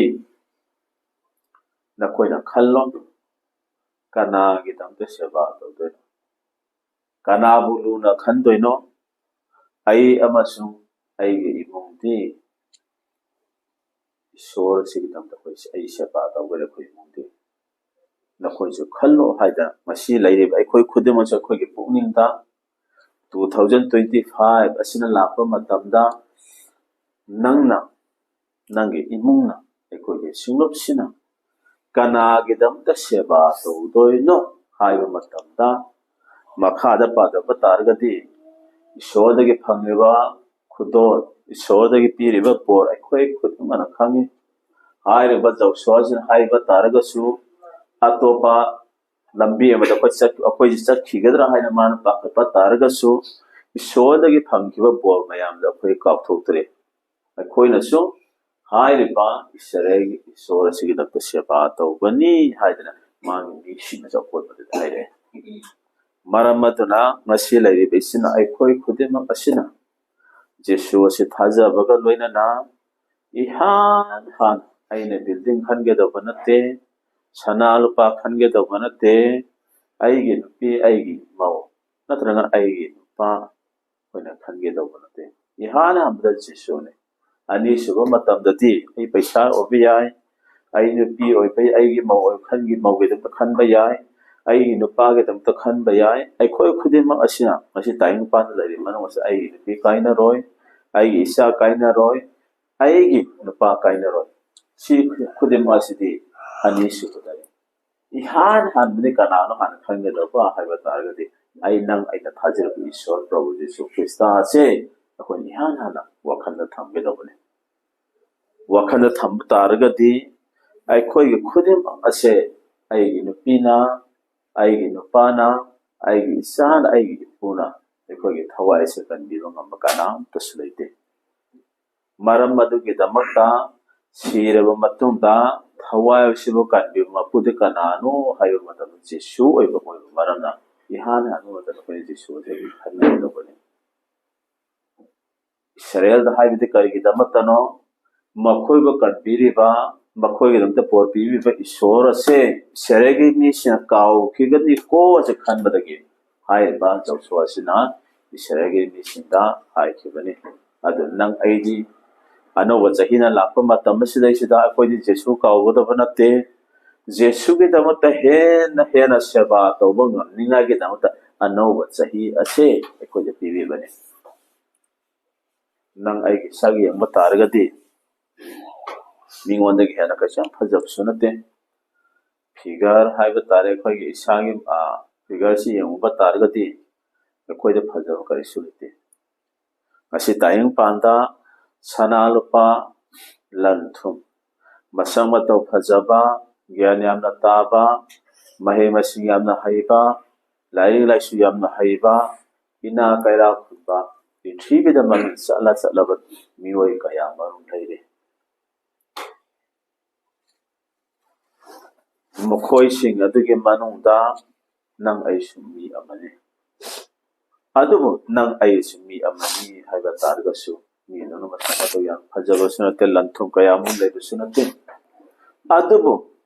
ꯅꯈꯣꯏꯅ ꯈꯜꯂꯣ, ꯀꯅꯥꯒꯤꯗꯃꯛꯇ ꯁꯦꯕꯥ ꯇꯧꯗꯣꯏꯅꯣ? ꯀꯅꯥꯕꯨ ꯂꯨꯅ ꯈꯟꯗꯣꯏꯅꯣ? ꯑꯩ ꯑꯃꯁꯨꯡ ꯑꯩꯒꯤ ꯏꯃꯨꯡꯗꯤ ꯏꯁꯣꯔ ꯑꯁꯤꯒꯤꯗꯃꯛꯇ ꯑꯩꯈꯣꯏ, ꯑꯩ ꯁꯦꯕꯥ ꯇꯧꯒꯅꯤ, ꯑꯩꯈꯣꯏ ꯏꯃꯨꯡꯗꯤ꯫ ꯅꯈꯣꯏꯁꯨ ꯈꯜꯂꯣ ꯍꯥꯏꯗꯅ ꯉꯁꯤ ꯂꯩꯔꯤꯕ ꯑꯩꯈꯣꯏ ꯈꯨꯗꯤꯡꯃꯛꯁꯨ ꯑꯩꯈꯣꯏꯒꯤ ꯄꯨꯛꯅꯤꯡꯗ two thousand twenty five ꯑꯁꯤꯅ ꯂꯥꯛꯄ ꯃꯇꯝꯗ ꯅꯪꯅ, ꯅꯪꯒꯤ ꯏꯃꯨꯡꯅ, ꯑꯩꯈꯣꯏꯒꯤ ꯁꯤꯡꯂꯨꯞꯁꯤꯅ ꯀꯅꯥꯒꯤꯗꯃꯛꯇ ꯁꯦꯕꯥ ꯇꯧꯗꯣꯏꯅꯣ ꯍꯥꯏꯕ ꯃꯇꯝꯗ, ꯃꯈꯥꯗ ꯄꯥꯗꯕ ꯇꯥꯔꯒꯗꯤ ꯏꯁꯣꯔꯗꯒꯤ ꯐꯪꯂꯤꯕ ꯈꯨꯗꯣꯜ, ꯏꯁꯣꯔꯗꯒꯤ ꯄꯤꯔꯤꯕ ꯕꯣꯔ ꯑꯩꯈꯣꯏ ꯈꯨꯗꯤꯡꯃꯛꯅ ꯈꯪꯉꯤ꯫ ꯍꯥꯏꯔꯤꯕ ꯖꯣꯁꯨꯋꯥꯁꯤꯅ ꯍꯥꯏꯕ ꯇꯥꯔꯒꯁꯨ, ꯑꯇꯣꯞꯄ ꯂꯝꯕꯤ ꯑꯃꯗ ꯑꯩꯈꯣꯏ ꯆꯠ-, ꯑꯩꯈꯣꯏꯁꯤ ꯆꯠꯈꯤꯒꯗ꯭ꯔꯥ ꯍꯥꯏꯅ ꯃꯥꯅ ꯄꯥꯈꯠꯄ ꯇꯥꯔꯒꯁꯨ, ꯏꯁꯣꯔꯗꯒꯤ ꯐꯪꯈꯤꯕ ꯕꯣꯔ ꯃꯌꯥꯝꯗꯣ ꯑꯩꯈꯣꯏ ꯀꯥꯎꯊꯣꯛꯇ꯭ꯔꯦ꯫ ꯑꯩꯈꯣꯏꯅꯁꯨ ꯍꯥꯏꯔꯤꯕ ꯏꯁꯔꯥꯌꯦꯜꯒꯤ ꯏꯁꯣꯔ ꯑꯁꯤꯒꯤꯗꯃꯛꯇ ꯁꯦꯕꯥ ꯇꯧꯕꯅꯤ ꯍꯥꯏꯗꯅ ꯃꯥꯒꯤ ꯃꯤꯁꯤꯡꯅꯁꯨ ꯑꯀꯣꯏꯕꯗꯨꯗ ꯍꯥꯏꯔꯛꯑꯦ꯫ ꯃꯔꯝ ꯑꯗꯨꯅ ꯉꯁꯤ ꯂꯩꯔꯤꯕ ꯏꯆꯤꯟ ꯑꯩꯈꯣꯏ ꯈꯨꯗꯤꯡꯃꯛ ꯑꯁꯤꯅ ꯖꯤꯁꯨ ꯑꯁꯤ ꯊꯥꯖꯕꯒ ꯂꯣꯏꯅꯅ ꯏꯍꯥꯟ ꯍꯥꯟꯅ ꯑꯩꯅ ꯕꯤꯜꯗꯤꯡ ꯈꯟꯒꯗꯧꯕ ꯅꯠꯇꯦ, ꯁꯅꯥ ꯂꯨꯄꯥ ꯈꯟꯒꯗꯧꯕ ꯅꯠꯇꯦ, ꯑꯩꯒꯤ ꯅꯨꯄꯤ, ꯑꯩꯒꯤ ꯃꯧ ꯅꯠꯇ꯭ꯔꯒ ꯑꯩꯒꯤ ꯅꯨꯄꯥ ꯑꯩꯈꯣꯏꯅ ꯈꯟꯒꯗꯧꯕ ꯅꯠꯇꯦ꯫ ꯏꯍꯥꯟ ꯍꯥꯟꯕꯗ ꯖꯤꯁꯨꯅꯤ꯫ ꯑꯅꯤꯁꯨꯕ ꯃꯇꯝꯗꯗꯤ ꯑꯩ ꯄꯩꯁꯥ ꯑꯣꯏꯕ ꯌꯥꯏ, ꯑꯩ ꯅꯨꯄꯤ ꯑꯣꯏꯕ, ꯑꯩꯒꯤ ꯃꯧ ꯑꯣꯏꯕ, ꯈꯟꯒꯤ ꯃꯧꯒꯤꯗꯃꯛꯇ ꯈꯟꯕ ꯌꯥꯏ, ꯑꯩꯒꯤ ꯅꯨꯄꯥꯒꯤꯗꯃꯛꯇ ꯈꯟꯕ ꯌꯥꯏ꯫ ꯑꯩꯈꯣꯏ ꯈꯨꯗꯤꯡꯃꯛ ꯑꯁꯤꯅ ꯉꯁꯤ ꯇꯥꯏꯕꯪꯄꯥꯟꯗ ꯂꯩꯔꯤꯕ ꯃꯅꯨꯡ ꯑꯁꯤꯗ ꯑꯩꯒꯤ ꯅꯨꯄꯤ ꯀꯥꯏꯅꯔꯣꯏ, ꯑꯩꯒꯤ ꯏꯆꯥ ꯀꯥꯏꯅꯔꯣꯏ, ꯑꯩꯒꯤ ꯅꯨꯄꯥ ꯀꯥꯏꯅꯔꯣꯏ꯫ ꯁꯤ ꯈꯨꯗꯤꯡꯃꯛ ꯑꯁꯤꯗꯤ ꯑꯅꯤꯁꯨꯕꯗꯅꯤ꯫ ꯏꯍꯥꯟ ꯍꯥꯟꯕꯗꯤ ꯀꯅꯥꯅꯣ ꯍꯥꯟꯅ ꯈꯟꯒꯗꯧꯕ ꯍꯥꯏꯕ ꯇꯥꯔꯒꯗꯤ, ꯑꯩ ꯅꯪ ꯑꯩꯅ ꯊꯥꯖꯔꯤꯕ ꯏꯁꯣꯔ ꯄ꯭ꯔꯚꯨ ꯖꯤꯁꯨ ꯈ꯭ꯔꯤꯁꯇ ꯑꯁꯦ ꯑꯩꯈꯣꯏꯅ ꯏꯍꯥꯟ ꯍꯥꯟꯅ ꯋꯥꯈꯜꯗ ꯊꯝꯒꯗꯧꯕꯅꯤ꯫ ꯋꯥꯈꯜꯗ ꯊꯝꯕ ꯇꯥꯔꯒꯗꯤ ꯑꯩꯈꯣꯏꯒꯤ ꯈꯨꯗꯤꯡꯃꯛ ꯑꯁꯦ ꯑꯩꯒꯤ ꯅꯨꯄꯤꯅ, ꯑꯩꯒꯤ ꯅꯨꯄꯥꯅ, ꯑꯩꯒꯤ ꯏꯆꯥꯅ, ꯑꯩꯒꯤ ꯏꯄꯨꯅ ꯑꯩꯈꯣꯏꯒꯤ ꯊꯋꯥꯏ ꯑꯁꯦ ꯀꯟꯕꯤꯕ ꯉꯝꯕ ꯀꯅꯥꯝꯇꯁꯨ ꯂꯩꯇꯦ꯫ ꯃꯔꯝ ꯑꯗꯨꯒꯤꯗꯃꯛꯇ ꯁꯤꯔꯕ ꯃꯇꯨꯡꯗ ꯊꯋꯥꯏ ꯑꯁꯤꯕꯨ ꯀꯟꯕꯤꯕ ꯃꯄꯨꯗꯤ ꯀꯅꯥꯅꯣ ꯍꯥꯏꯕ ꯃꯇꯝꯗ ꯖꯤꯁꯨ ꯑꯣꯏꯕ ꯑꯣꯏꯕ ꯃꯔꯝꯅ ꯏꯍꯥꯟ ꯍꯥꯟꯕ ꯃꯇꯝꯗ ꯑꯩꯈꯣꯏꯅ ꯖꯤꯁꯨ ꯑꯁꯤ ꯈꯟꯒꯗꯧꯕꯅꯤ꯫ ꯏꯁꯔꯥꯌꯦꯜꯗ ꯍꯥꯏꯕꯗꯤ ꯀꯔꯤꯒꯤꯗꯃꯛꯇꯅꯣ? ꯃꯈꯣꯏꯕꯨ ꯀꯟꯕꯤꯔꯤꯕ, ꯃꯈꯣꯏꯒꯤꯗꯃꯛꯇ ꯄꯣꯠ ꯄꯤꯕꯤꯕ ꯏꯁꯣꯔ ꯑꯁꯦ ꯏꯁꯔꯥꯌꯦꯜꯒꯤ ꯃꯤꯁꯤꯡꯅ ꯀꯥꯎꯈꯤꯒꯅꯤꯀꯣ ꯑꯁꯤ ꯈꯟꯕꯗꯒꯤ ꯍꯥꯏꯔꯤꯕ ꯖꯣꯁꯨꯋꯥ ꯑꯁꯤꯅ ꯏꯁꯔꯥꯌꯦꯜꯒꯤ ꯃꯤꯁꯤꯡꯗ ꯍꯥꯏꯈꯤꯕꯅꯤ꯫ ꯑꯗꯨ ꯅꯪ ꯑꯩꯗꯤ ꯑꯅꯧꯕ ꯆꯍꯤꯅ ꯂꯥꯛꯄ ꯃꯇꯝ ꯑꯁꯤꯗꯩꯁꯤꯗ ꯑꯩꯈꯣꯏꯗꯤ ꯖꯦꯁꯨ ꯀꯥꯎꯒꯗꯕ ꯅꯠꯇꯦ꯫ ꯖꯦꯁꯨꯒꯤꯗꯃꯛꯇ ꯍꯦꯟꯅ ꯍꯦꯟꯅ ꯁꯦꯕꯥ ꯇꯧꯕ ꯉꯝꯅꯤꯡꯉꯥꯏꯒꯤꯗꯃꯛꯇ ꯑꯅꯧꯕ ꯆꯍꯤ ꯑꯁꯦ ꯑꯩꯈꯣꯏꯗ ꯄꯤꯕꯤꯕꯅꯤ꯫ ꯅꯪ ꯑꯩꯒꯤ ꯁꯛ ꯌꯦꯡꯕ ꯇꯥꯔꯒꯗꯤ ꯃꯤꯉꯣꯟꯗꯒꯤ ꯍꯦꯟꯅ ꯀꯩꯁꯨ ꯌꯥꯝ ꯐꯖꯕꯁꯨ ꯅꯠꯇꯦ꯫ ꯐꯤꯒꯔ ꯍꯥꯏꯕ ꯇꯥꯔꯦ, ꯑꯩꯈꯣꯏꯒꯤ ꯏꯁꯥꯒꯤ, ꯑ, ꯐꯤꯒꯔꯁꯤ ꯌꯦꯡꯉꯨꯕ ꯇꯥꯔꯒꯗꯤ ꯑꯩꯈꯣꯏꯗ ꯐꯖꯕ ꯀꯔꯤꯁꯨ ꯂꯩꯇꯦ꯫ ꯉꯁꯤ ꯇꯥꯏꯕꯪꯄꯥꯟꯗ ꯁꯅꯥ ꯂꯨꯄꯥ, ꯂꯟ ꯊꯨꯝ, ꯃꯁꯛ ꯃꯇꯧ ꯐꯖꯕ, ꯒ꯭ꯌꯥꯟ ꯌꯥꯝꯅ ꯇꯥꯕ, ꯃꯍꯩ ꯃꯁꯤꯡ ꯌꯥꯝꯅ ꯍꯩꯕ, ꯂꯥꯏꯔꯤꯛ ꯂꯥꯏꯁꯨ ꯌꯥꯝꯅ ꯍꯩꯕ, ꯏꯅꯥ ꯀꯩꯔꯥꯛ ꯈꯨꯟꯕ, ꯄ꯭ꯔꯤꯊꯤꯕꯤꯗ ꯃꯃꯤꯡ ꯆꯠꯂ ꯆꯠꯂꯕ ꯃꯤꯑꯣꯏ ꯀꯌꯥ ꯃꯔꯨꯝ ꯂꯩꯔꯤ꯫ ꯃꯈꯣꯏꯁꯤꯡ ꯑꯗꯨꯒꯤ ꯃꯅꯨꯡꯗ ꯅꯪ ꯑꯩꯁꯨ ꯃꯤ ꯑꯃꯅꯤ꯫ ꯑꯗꯨꯕꯨ ꯅꯪ ꯑꯩꯁꯨ ꯃꯤ ꯑꯃꯅꯤ ꯍꯥꯏꯕ ꯇꯥꯔꯒꯁꯨ, ꯌꯦꯡꯗꯨꯅ ꯃꯇꯝ ꯑꯗꯨ ꯌꯥꯝ ꯐꯖꯕꯁꯨ ꯅꯠꯇꯦ, ꯂꯟ ꯊꯨꯝ ꯀꯌꯥ ꯑꯃ ꯂꯩꯕꯁꯨ ꯅꯠꯇꯦ꯫ ꯑꯗꯨꯕꯨ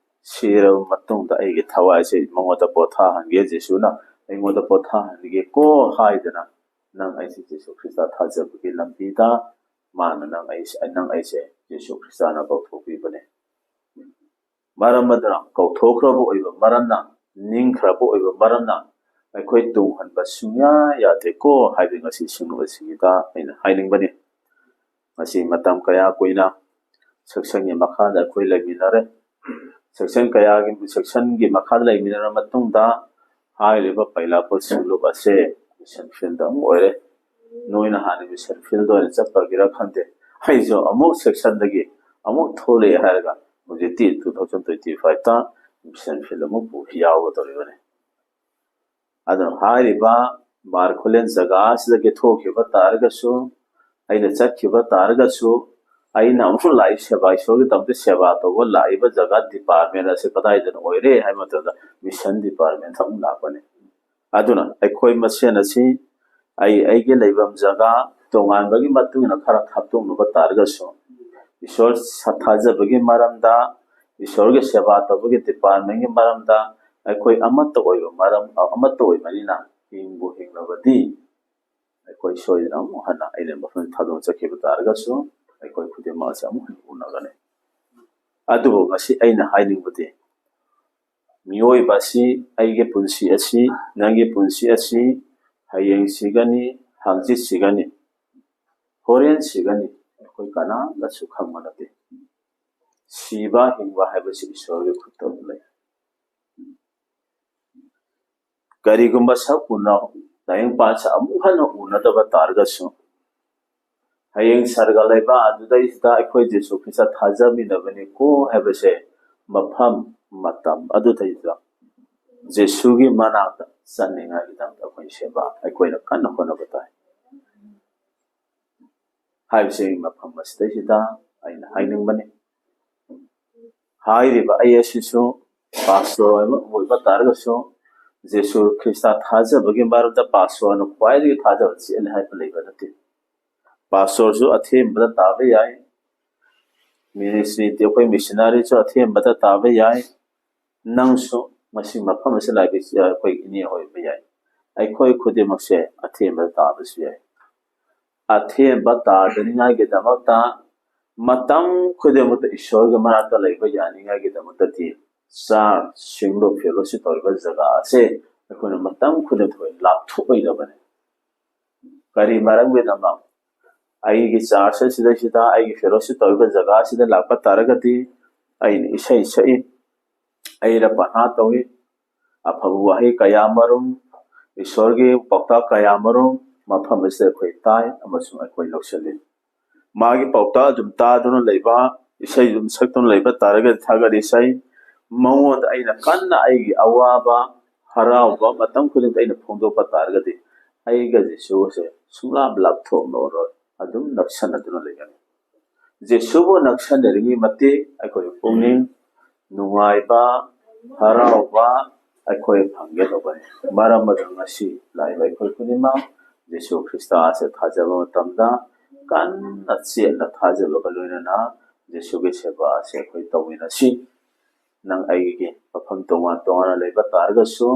ꯁꯤꯔꯕ ꯃꯇꯨꯡꯗ ꯑꯩꯒꯤ ꯊꯋꯥꯏꯁꯦ ꯃꯉꯣꯟꯗ ꯄꯣꯊꯥꯍꯟꯒꯦ, ꯖꯤꯁꯨꯅ ꯑꯩꯉꯣꯟꯗ ꯄꯣꯊꯥꯍꯟꯒꯦꯀꯣ ꯍꯥꯏꯗꯅ ꯅꯪ ꯑꯩꯁꯦ ꯖꯤꯁꯨ ꯈ꯭ꯔꯤꯁꯇ ꯊꯥꯖꯕꯒꯤ ꯂꯝꯕꯤꯗ ꯃꯥꯅ ꯅꯪ ꯑꯩꯁꯦ, ꯅꯪ ꯑꯩꯁꯦ ꯖꯤꯁꯨ ꯈ꯭ꯔꯤꯁꯇꯅ ꯀꯧꯊꯣꯛꯄꯤꯕꯅꯦ꯫ ꯃꯔꯝ ꯑꯗꯨꯅ ꯀꯧꯊꯣꯛꯈ꯭ꯔꯕ ꯑꯣꯏꯕ ꯃꯔꯝꯅ, ꯅꯤꯡꯈ꯭ꯔꯕ ꯑꯣꯏꯕ ꯃꯔꯝꯅ ꯑꯩꯈꯣꯏ ꯇꯨꯡꯍꯟꯕ ꯁꯨꯡꯌꯥ ꯌꯥꯗꯦꯀꯣ ꯍꯥꯏꯕ ꯉꯁꯤ ꯁꯤꯡꯅꯕꯁꯤꯡꯁꯤꯗ ꯑꯩꯅ ꯍꯥꯏꯅꯤꯡꯕꯅꯤ꯫ ꯉꯁꯤ ꯃꯇꯝ ꯀꯌꯥ ꯀꯨꯏꯅ ꯁꯦꯛꯁꯟꯒꯤ ꯃꯈꯥꯗ ꯑꯩꯈꯣꯏ ꯂꯩꯃꯤꯟꯅꯔꯦ꯫ ꯁꯦꯛꯁꯟ ꯀꯌꯥꯒꯤ, ꯁꯦꯛꯁꯟꯒꯤ ꯃꯈꯥꯗ ꯂꯩꯃꯤꯟꯅꯔ ꯃꯇꯨꯡꯗ ꯍꯥꯏꯔꯤꯕ ꯄꯩꯂꯥꯄꯣꯠ ꯁꯨꯡꯂꯨꯞ ꯑꯁꯦ ꯃꯤꯁꯟ ꯐꯤꯜꯗ ꯑꯃꯨꯛ ꯑꯣꯏꯔꯦ꯫ ꯅꯣꯏꯅ ꯍꯥꯟꯅ ꯃꯤꯁꯟ ꯐꯤꯜꯗ ꯑꯣꯏꯅ ꯆꯠꯄꯒꯤꯔ ꯈꯪꯗꯦ, ꯑꯩꯁꯨ ꯑꯃꯨꯛ ꯁꯦꯛꯁꯟꯗꯒꯤ ꯑꯃꯨꯛ ꯊꯣꯛꯂꯛꯑꯦ ꯍꯥꯏꯔꯒ ꯍꯧꯖꯤꯛꯇꯤ ꯇꯨ ꯊꯥꯎꯖꯟ ꯇ꯭ꯋꯦꯟꯇꯤ ꯐꯥꯏꯚꯇ ꯃꯤꯁꯟ ꯐꯤꯜꯗ ꯑꯃꯨꯛ ꯌꯥꯎꯒꯗꯧꯔꯤꯕꯅꯤ꯫ ꯑꯗꯨꯅ ꯍꯥꯏꯔꯤꯕ ꯃꯥꯔꯈꯨꯂꯦꯟ ꯖꯒꯥ ꯑꯁꯤꯗꯒꯤ ꯊꯣꯛꯈꯤꯕ ꯇꯥꯔꯒꯁꯨ, ꯑꯩꯅ ꯆꯠꯈꯤꯕ ꯇꯥꯔꯒꯁꯨ, ꯑꯩꯅ ꯑꯃꯨꯛ ꯂꯥꯛꯏ ꯁꯦꯕꯥ, ꯏꯁꯣꯔꯒꯤꯗꯃꯛꯇ ꯁꯦꯕꯥ ꯇꯧꯕ ꯂꯥꯛꯏꯕ ꯖꯒꯥ ꯗꯤꯄꯥꯔꯠꯃꯦꯟ ꯑꯁꯤ ꯀꯗꯥꯏꯗꯅ ꯑꯣꯏꯔꯦ ꯍꯥꯏꯕ ꯃꯇꯝꯗ ꯃꯤꯁꯟ ꯗꯤꯄꯥꯔꯠꯃꯦꯟꯗ ꯑꯃꯨꯛ ꯂꯥꯛꯄꯅꯤ꯫ ꯑꯗꯨꯅ ꯑꯩꯈꯣꯏ ꯃꯁꯦꯟ ꯑꯁꯤ ꯑꯩ ꯑꯩꯒꯤ ꯂꯩꯐꯝ ꯖꯒꯥ ꯇꯣꯉꯥꯟꯕꯒꯤ ꯃꯇꯨꯡ ꯏꯟꯅ ꯈꯔ ꯈꯥꯞꯇꯣꯛꯅꯕ ꯇꯥꯔꯒꯁꯨ, ꯏꯁꯣꯔ ꯊꯥꯖꯕꯒꯤ ꯃꯔꯝꯗ, ꯏꯁꯣꯔꯒꯤ ꯁꯦꯕꯥ ꯇꯧꯕꯒꯤ ꯗꯤꯄꯥꯔꯠꯃꯦꯟꯒꯤ ꯃꯔꯝꯗ ꯑꯩꯈꯣꯏ ꯑꯃꯠꯇ ꯑꯣꯏꯕ ꯃꯔꯝ, ꯑꯃꯠꯇ ꯑꯣꯏꯕꯅꯤꯅ ꯍꯤꯡꯕꯨ ꯍꯤꯡꯂꯕꯗꯤ ꯑꯩꯈꯣꯏ ꯁꯣꯏꯗꯅ ꯑꯃꯨꯛ ꯍꯟꯅ ꯑꯩꯅ ꯃꯐꯝ ꯊꯥꯗꯣꯛꯅ ꯆꯠꯈꯤꯕ ꯇꯥꯔꯒꯁꯨ ꯑꯩꯈꯣꯏ ꯈꯨꯗꯤꯡꯃꯛ ꯑꯁꯤ ꯑꯃꯨꯛ ꯍꯟꯅ ꯎꯅꯒꯅꯤ꯫ ꯑꯗꯨꯕꯨ ꯉꯁꯤ ꯑꯩꯅ ꯍꯥꯏꯅꯤꯡꯕꯗꯤ, ꯃꯤꯑꯣꯏꯕ ꯑꯁꯤ, ꯑꯩꯒꯤ ꯄꯨꯟꯁꯤ ꯑꯁꯤ, ꯅꯪꯒꯤ ꯄꯨꯟꯁꯤ ꯑꯁꯤ ꯍꯌꯦꯡ ꯁꯤꯒꯅꯤ, ꯍꯪꯆꯤꯠ ꯁꯤꯒꯅꯤ, ꯍꯣꯔꯦꯟ ꯁꯤꯒꯅꯤ, ꯑꯩꯈꯣꯏ ꯀꯅꯥꯝꯇꯁꯨ ꯈꯪꯕ ꯅꯠꯇꯦ꯫ ꯁꯤꯕ ꯍꯤꯡꯕ ꯍꯥꯏꯕꯁꯤ ꯏꯁꯣꯔꯒꯤ ꯈꯨꯠꯇ ꯂꯩ꯫ ꯀꯔꯤꯒꯨꯝꯕ ꯁꯛ ꯎꯅ ꯇꯥꯏꯕꯪꯄꯥꯟꯁꯤ ꯑꯃꯨꯛ ꯍꯟꯅ ꯎꯅꯗꯕ ꯇꯥꯔꯒꯁꯨ, ꯍꯌꯦꯡ ꯁꯔꯒ ꯂꯩꯕ ꯑꯗꯨꯗꯩꯁꯤꯗ ꯑꯩꯈꯣꯏ ꯖꯤꯁꯨ ꯈ꯭ꯔꯤꯁꯇ ꯊꯥꯖꯃꯤꯟꯅꯕꯅꯤꯀꯣ ꯍꯥꯏꯕꯁꯦ ꯃꯐꯝ ꯃꯇꯝ ꯑꯗꯨꯗꯩꯗꯨꯗ ꯖꯤꯁꯨꯒꯤ ꯃꯅꯥꯛꯇ ꯆꯠꯅꯤꯡꯉꯥꯏꯒꯤꯗꯃꯛꯇ ꯑꯩꯈꯣꯏ ꯁꯦꯕꯥ ꯑꯩꯈꯣꯏꯅ ꯀꯟꯅ ꯍꯣꯠꯅꯕ ꯇꯥꯏ ꯍꯥꯏꯕꯁꯤ ꯃꯐꯝ ꯑꯁꯤꯗꯩꯁꯤꯗ ꯑꯩꯅ ꯍꯥꯏꯅꯤꯡꯕꯅꯤ꯫ ꯍꯥꯏꯔꯤꯕ ꯑꯩ ꯑꯁꯤꯁꯨ ꯄꯥꯁꯇꯣꯔ ꯑꯃ ꯑꯣꯏꯕ ꯇꯥꯔꯒꯁꯨ, ꯖꯤꯁꯨ ꯈ꯭ꯔꯤꯁꯇ ꯊꯥꯖꯕꯒꯤ ꯃꯔꯝꯗ ꯄꯥꯁꯇꯣꯔꯅ ꯈ꯭ꯋꯥꯏꯗꯒꯤ ꯊꯥꯖꯕ ꯆꯦꯜꯂꯤ ꯍꯥꯏꯕ ꯂꯩꯕ ꯅꯠꯇꯦ꯫ ꯄꯥꯁꯇꯣꯔꯁꯨ ꯑꯊꯦꯝꯕꯗ ꯇꯥꯕ ꯌꯥꯏ, ꯃꯤꯅꯤꯁꯇ꯭ꯔꯤꯗꯤ ꯑꯩꯈꯣꯏ ꯃꯤꯁꯅꯔꯤꯁꯨ ꯑꯊꯦꯝꯕꯗ ꯇꯥꯕ ꯌꯥꯏ꯫ ꯅꯪꯁꯨ ꯉꯁꯤ ꯃꯐꯝ ꯑꯁꯤꯗ ꯂꯥꯛꯏꯕꯁꯤ ꯑꯩꯈꯣꯏ ꯏꯅꯦ ꯑꯣꯏꯕ ꯌꯥꯏ꯫ ꯑꯩꯈꯣꯏ ꯈꯨꯗꯤꯡꯃꯛꯁꯦ ꯑꯊꯦꯝꯕꯗ ꯇꯥꯕꯁꯨ ꯌꯥꯏ꯫ ꯑꯊꯦꯝꯕ ꯇꯥꯗꯅꯤꯡꯉꯥꯏꯒꯤꯗꯃꯛꯇ ꯃꯇꯝ ꯈꯨꯗꯤꯡꯃꯛꯇ ꯏꯁꯣꯔꯒꯤ ꯃꯅꯥꯛꯇ ꯂꯩꯕ ꯌꯥꯅꯤꯡꯉꯥꯏꯒꯤꯗꯃꯛꯇꯗꯤ ꯆꯥꯔꯆ ꯁꯤꯡꯗꯣꯛ ꯐꯦꯂꯣꯁꯤꯞ ꯇꯧꯔꯤꯕ ꯖꯒꯥ ꯑꯁꯦ ꯑꯩꯈꯣꯏꯅ ꯃꯇꯝ ꯈꯨꯗꯤꯡꯃꯛꯇ ꯂꯥꯞꯊꯣꯛꯑꯣꯏꯗꯕꯅꯤ꯫ ꯀꯔꯤ ꯃꯔꯝꯒꯤꯗꯃꯛ? ꯑꯩꯒꯤ ꯆꯥꯔꯆ ꯑꯁꯤꯗꯩꯁꯤꯗ, ꯑꯩꯒꯤ ꯐꯦꯂꯣꯁꯤꯞ ꯇꯧꯔꯤꯕ ꯖꯒꯥ ꯑꯁꯤꯗ ꯂꯥꯛꯄ ꯇꯥꯔꯒꯗꯤ ꯑꯩꯅ ꯏꯁꯩ ꯁꯛꯏ, ꯑꯩꯅ ꯄꯔꯊꯅꯥ ꯇꯧꯏ, ꯑꯐꯕ ꯋꯥꯍꯩ ꯀꯌꯥ ꯑꯃꯔꯣꯝ, ꯏꯁꯣꯔꯒꯤ ꯄꯥꯎꯇꯥꯛ ꯀꯌꯥ ꯑꯃꯔꯣꯝ ꯃꯐꯝ ꯑꯁꯤꯗ ꯑꯩꯈꯣꯏ ꯇꯥꯏ ꯑꯃꯁꯨꯡ ꯑꯩꯈꯣꯏ ꯂꯧꯁꯤꯜꯂꯤ꯫ ꯃꯥꯒꯤ ꯄꯥꯎꯇꯥꯛ ꯑꯗꯨꯝ ꯇꯥꯗꯨꯅ ꯂꯩꯕ, ꯏꯁꯩ ꯑꯗꯨꯝ ꯁꯛꯇꯨꯅ ꯂꯩꯕ ꯇꯥꯔꯒꯗꯤ, ꯊꯥꯒꯠ ꯏꯁꯩ, ꯃꯉꯣꯟꯗ ꯑꯩꯅ ꯀꯟꯅ ꯑꯩꯒꯤ ꯑꯋꯥꯕ, ꯍꯔꯥꯎꯕ ꯃꯇꯝ ꯈꯨꯗꯤꯡꯗ ꯑꯩꯅ ꯐꯣꯡꯗꯣꯛꯄ ꯇꯥꯔꯒꯗꯤ, ꯑꯩꯒ ꯖꯤꯁꯨꯁꯦ ꯁꯨꯡꯂꯥꯞ ꯂꯥꯞꯊꯣꯛꯅꯔꯣꯏ, ꯑꯗꯨꯝ ꯅꯛꯁꯟꯅꯗꯨꯅ ꯂꯩꯒꯅꯤ꯫ ꯖꯤꯁꯨꯕꯨ ꯅꯛꯁꯟꯅꯔꯤꯉꯩ ꯃꯇꯤꯛ ꯑꯩꯈꯣꯏ ꯄꯨꯛꯅꯤꯡ ꯅꯨꯡꯉꯥꯏꯕ, ꯍꯔꯥꯎꯕ ꯑꯩꯈꯣꯏ ꯐꯪꯒꯗꯧꯕꯅꯤ꯫ ꯃꯔꯝ ꯑꯗꯨꯅ ꯉꯁꯤ ꯂꯥꯛꯏꯕ ꯑꯩꯈꯣꯏ ꯈꯨꯗꯤꯡꯃꯛ ꯖꯤꯁꯨ ꯈ꯭ꯔꯤꯁꯇ ꯑꯁꯦ ꯊꯥꯖꯕ ꯃꯇꯝꯗ ꯀꯟꯅ ꯆꯦꯠꯅ ꯊꯥꯖꯕꯒ ꯂꯣꯏꯅꯅ ꯖꯤꯁꯨꯒꯤ ꯁꯦꯕꯥ ꯑꯁꯦ ꯑꯩꯈꯣꯏ ꯇꯧꯃꯤꯟꯅꯁꯤ꯫ ꯅꯪ ꯑꯩꯒꯤ ꯃꯐꯝ ꯇꯣꯉꯥꯟ ꯇꯣꯉꯥꯟꯅ ꯂꯩꯕ ꯇꯥꯔꯒꯁꯨ,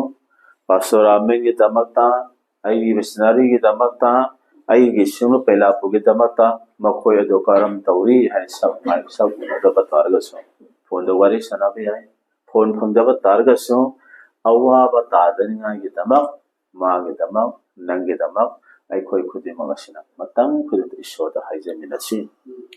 ꯄꯥꯁꯇꯣꯔ ꯑꯃꯦꯟꯒꯤꯗꯃꯛꯇ, ꯑꯩꯒꯤ ꯃꯤꯁꯅꯔꯤꯒꯤꯗꯃꯛꯇ, ꯑꯩꯒꯤ ꯁꯤꯡꯂꯨꯞ ꯄꯦꯂꯥꯄꯨꯒꯤꯗꯃꯛꯇ ꯃꯈꯣꯏ ꯑꯗꯨ ꯀꯔꯝ ꯇꯧꯔꯤ ꯍꯥꯏꯅ ꯁꯛ ꯃꯥꯏ ꯁꯛ ꯎꯅꯗꯕ ꯇꯥꯔꯒꯁꯨ, ꯐꯣꯟꯗ ꯋꯥꯔꯤ ꯁꯥꯟꯅꯕ ꯌꯥꯏ꯫ ꯐꯣꯟ ꯐꯪꯗꯕ ꯇꯥꯔꯒꯁꯨ, ꯑꯋꯥꯕ ꯇꯥꯗꯅꯤꯡꯉꯥꯏꯒꯤꯗꯃꯛ, ꯃꯥꯒꯤꯗꯃꯛ, ꯅꯪꯒꯤꯗꯃꯛ ꯑꯩꯈꯣꯏ ꯈꯨꯗꯤꯡꯃꯛ ꯑꯁꯤꯅ ꯃꯇꯝ ꯈꯨꯗꯤꯡꯗ ꯏꯁꯣꯔꯗ ꯍꯥꯏꯖꯃꯤꯟꯅꯁꯤ꯫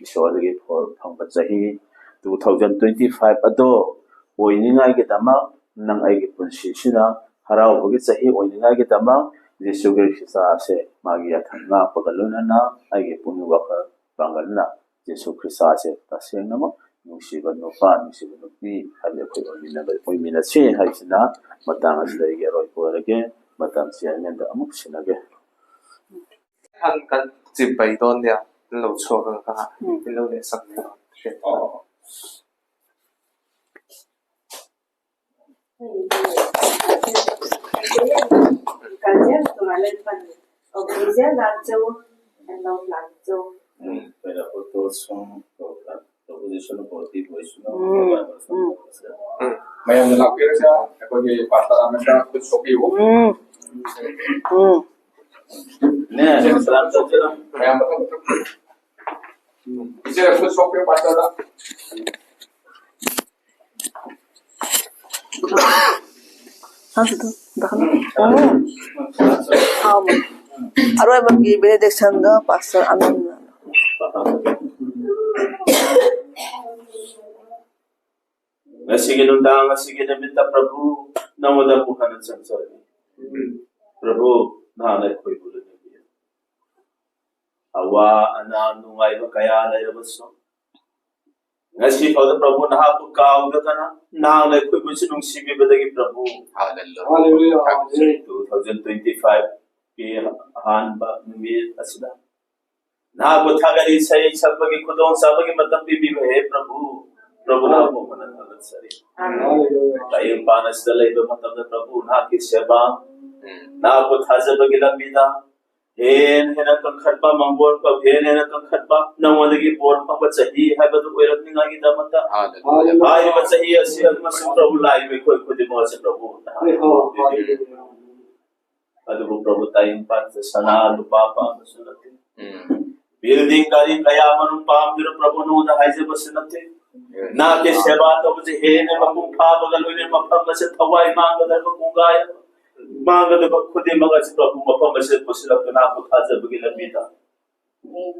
ꯏꯁꯣꯔꯗꯒꯤ ꯐꯣ-, ꯐꯪꯕ ꯆꯍꯤ two thousand twenty five ꯑꯗꯣ ꯑꯣꯏꯅꯤꯡꯉꯥꯏꯒꯤꯗꯃꯛ, ꯅꯪ ꯑꯩꯒꯤ ꯄꯨꯟꯁꯤꯁꯤꯗ ꯍꯔꯥꯎꯕꯒꯤ ꯆꯍꯤ ꯑꯣꯏꯅꯤꯡꯉꯥꯏꯒꯤꯗꯃꯛ, ꯖꯤꯁꯨ ꯈ꯭ꯔꯤꯁꯇ ꯑꯁꯦ ꯃꯥꯒꯤ ꯌꯥꯊꯪ ꯉꯥꯛꯄꯒ ꯂꯣꯏꯅꯅ ꯑꯩꯒꯤ ꯄꯨꯛꯅꯤꯡ ꯋꯥꯈꯜ ꯄꯥꯡꯒꯜꯅ ꯖꯤꯁꯨ ꯈ꯭ꯔꯤꯁꯇ ꯑꯁꯦ ꯇꯁꯦꯡꯅꯃꯛ ꯅꯨꯡꯁꯤꯕ ꯅꯨꯄꯥ, ꯅꯨꯡꯁꯤꯕ ꯅꯨꯄꯤ ꯍꯥꯏꯕꯗꯤ ꯑꯩꯈꯣꯏ ꯑꯣꯏꯃꯤꯟꯅꯕ, ꯑꯣꯏꯃꯤꯟꯅꯁꯤ ꯍꯥꯏꯕꯁꯤꯅ ꯃꯇꯥꯡ ꯑꯁꯤꯗ ꯑꯩꯒꯤ ꯑꯔꯣꯏꯕ ꯑꯣꯏꯔꯒꯦ꯫ ꯃꯇꯝꯁꯤ ꯑꯩꯉꯣꯟꯗ ꯑꯃꯨꯛ ꯁꯤꯟꯅꯒꯦ꯫ ꯍꯪ ꯀꯟ ꯆꯤꯝꯄꯩ ꯗꯣꯟꯗꯤꯌꯥ ꯂꯧ ꯁꯣꯒ ꯀ ꯎꯝ꯫ ꯂꯧ ꯂꯦ ꯁꯝꯅꯦ꯫ ꯑꯣ꯫ ꯑꯩꯈꯣꯏꯅ ꯄ꯭ꯔꯣꯄꯣꯖꯤꯁꯟ ꯄ꯭ꯔꯣꯄꯣꯖꯤꯁꯟ ꯄꯣꯂꯤꯇꯤꯛ ꯑꯣꯏꯁꯅꯨ꯫ ꯎꯝ, ꯎꯝ꯫ ꯃꯌꯥꯝꯅ ꯂꯥꯛꯄꯤꯔꯒ ꯑꯩꯈꯣꯏꯒꯤ ꯄꯥꯁꯇꯔ ꯑꯃꯦꯁꯇ ꯈꯨꯠ ꯁꯣꯛꯄꯤꯌꯨ꯫ ꯎꯝ, ꯎꯝ꯫ ꯅꯦ, ꯁꯂꯥꯝ ꯇꯧꯖꯔꯝ꯫ ꯃꯌꯥꯝ ꯃꯊꯪ ꯃꯊꯪ꯫ ꯎꯝ꯫ ꯏꯆꯦ ꯈꯨꯠ ꯁꯣꯛꯄꯤꯌꯨ ꯄꯥꯁꯇꯔꯗ꯫ ꯍꯥꯎ꯫ ꯑꯔꯣꯏꯕꯒꯤ ꯕꯦꯅꯦꯗꯤꯛꯁꯟꯒ ꯄꯥꯁꯇꯔ ꯑꯅꯟꯅ꯫ ꯉꯁꯤꯒꯤ ꯅꯨꯡꯗꯥꯡ, ꯉꯁꯤꯒꯤ ꯅꯨꯃꯤꯠꯇ ꯄ꯭ꯔꯚꯨ ꯅꯉꯣꯟꯗ ꯑꯃꯨꯛ ꯍꯟꯅ ꯆꯪꯖꯔꯛꯏ꯫ ꯄ꯭ꯔꯚꯨ, ꯅꯍꯥꯛꯅ ꯑꯩꯈꯣꯏꯕꯨ ꯂꯣꯏꯅꯕꯤꯌꯨ꯫ ꯑꯋꯥ ꯑꯅꯥ ꯅꯨꯡꯉꯥꯏꯕ ꯀꯌꯥ ꯂꯩꯔꯕꯁꯨ, ꯉꯁꯤ ꯐꯥꯎꯗ ꯄ꯭ꯔꯚꯨ ꯅꯍꯥꯛꯄꯨ ꯀꯥꯎꯗꯗꯅ ꯅꯍꯥꯛꯅ ꯑꯩꯈꯣꯏꯕꯨꯁꯨ ꯅꯨꯡꯁꯤꯕꯤꯕꯗꯒꯤ ꯄ꯭ꯔꯚꯨ, ꯍꯥꯂꯦꯂꯨꯌꯥ꯫ Two thousand twenty five ꯀꯤ ꯑꯍꯥꯟꯕ ꯅꯨꯃꯤꯠ ꯑꯁꯤꯗ ꯅꯍꯥꯛꯄꯨ ꯊꯥꯒꯠꯂꯤ, ꯏꯁꯩ ꯁꯛꯄꯒꯤ ꯈꯨꯗꯣꯡꯆꯥꯕꯒꯤ ꯃꯇꯝ ꯄꯤꯕꯤꯕ ꯍꯦ ꯄ꯭ꯔꯚꯨ, ꯄ꯭ꯔꯚꯨ ꯅꯍꯥꯛꯄꯨ ꯍꯟꯅ ꯊꯥꯒꯠꯆꯔꯤ꯫ ꯍꯥꯂꯦꯂꯨꯌꯥ꯫ ꯇꯥꯏꯕꯪꯄꯥꯟ ꯑꯁꯤꯗ ꯂꯩꯕ ꯃꯇꯝꯗ ꯄ꯭ꯔꯚꯨ ꯅꯍꯥꯛꯀꯤ ꯁꯦꯕꯥ, ꯎꯝ꯫ ꯅꯍꯥꯛꯄꯨ ꯊꯥꯖꯕꯒꯤ ꯂꯝꯕꯤꯗ ꯍꯦꯟꯅ ꯍꯦꯟꯅ ꯀꯟꯈꯠꯄ, ꯃꯪꯒꯣꯜ ꯀꯞ ꯍꯦꯟꯅ ꯍꯦꯟꯅ ꯀꯟꯈꯠꯄ, ꯅꯉꯣꯟꯗꯒꯤ ꯕꯣꯔ ꯐꯪꯕ ꯆꯍꯤ ꯍꯥꯏꯕꯗꯨ ꯑꯣꯏꯔꯛꯅꯤꯡꯉꯥꯏꯒꯤꯗꯃꯛꯇ ꯍꯥꯂꯦꯂꯨꯌꯥ꯫ ꯍꯥꯏꯔꯤꯕ ꯆꯍꯤ ꯑꯁꯤ ꯑꯃꯁꯨꯡ ꯄ꯭ꯔꯚꯨ ꯂꯥꯛꯏꯕ ꯑꯩꯈꯣꯏ ꯈꯨꯗꯤꯡꯃꯛ ꯑꯁꯤ ꯄ꯭ꯔꯚꯨ ꯅꯍꯥꯛꯅ ꯍꯥꯂꯦꯂꯨꯌꯥ꯫ ꯄꯤꯕꯤꯌꯨ꯫ ꯑꯗꯨꯕꯨ ꯄ꯭ꯔꯚꯨ, ꯇꯥꯏꯕꯪꯄꯥꯟꯗ ꯁꯅꯥ ꯂꯨꯄꯥ ꯄꯥꯝꯕꯁꯨ ꯅꯠꯇꯦ꯫ ꯎꯝ꯫ ꯕꯤꯜꯗꯤꯡ ꯒꯥꯔꯤ ꯀꯌꯥ ꯑꯃꯔꯣꯝ ꯄꯥꯝꯗꯨꯅ ꯄ꯭ꯔꯚꯨ ꯅꯉꯣꯟꯗ ꯍꯥꯏꯖꯕꯁꯨ ꯅꯠꯇꯦ꯫ ꯎꯝ꯫ ꯅꯍꯥꯛꯀꯤ ꯁꯦꯕꯥ ꯇꯧꯕꯁꯤ ꯍꯦꯟꯅ ꯃꯄꯨꯡ ꯐꯥꯕꯒ ꯂꯣꯏꯅꯅ ꯃꯐꯝ ꯑꯁꯤ ꯊꯋꯥꯏ ꯃꯥꯡꯒꯗꯕ ꯀꯣꯡꯒꯥꯏ ꯑꯃ, ꯃꯥꯡꯒꯗꯕ ꯈꯨꯗꯤꯡꯃꯛ ꯑꯁꯤ ꯄ꯭ꯔꯚꯨ ꯃꯐꯝ ꯑꯁꯤꯗ ꯄꯨꯁꯤꯜꯂꯛꯇꯨꯅ ꯅꯍꯥꯛꯄꯨ ꯊꯥꯖꯕꯒꯤ ꯂꯝꯕꯤꯗ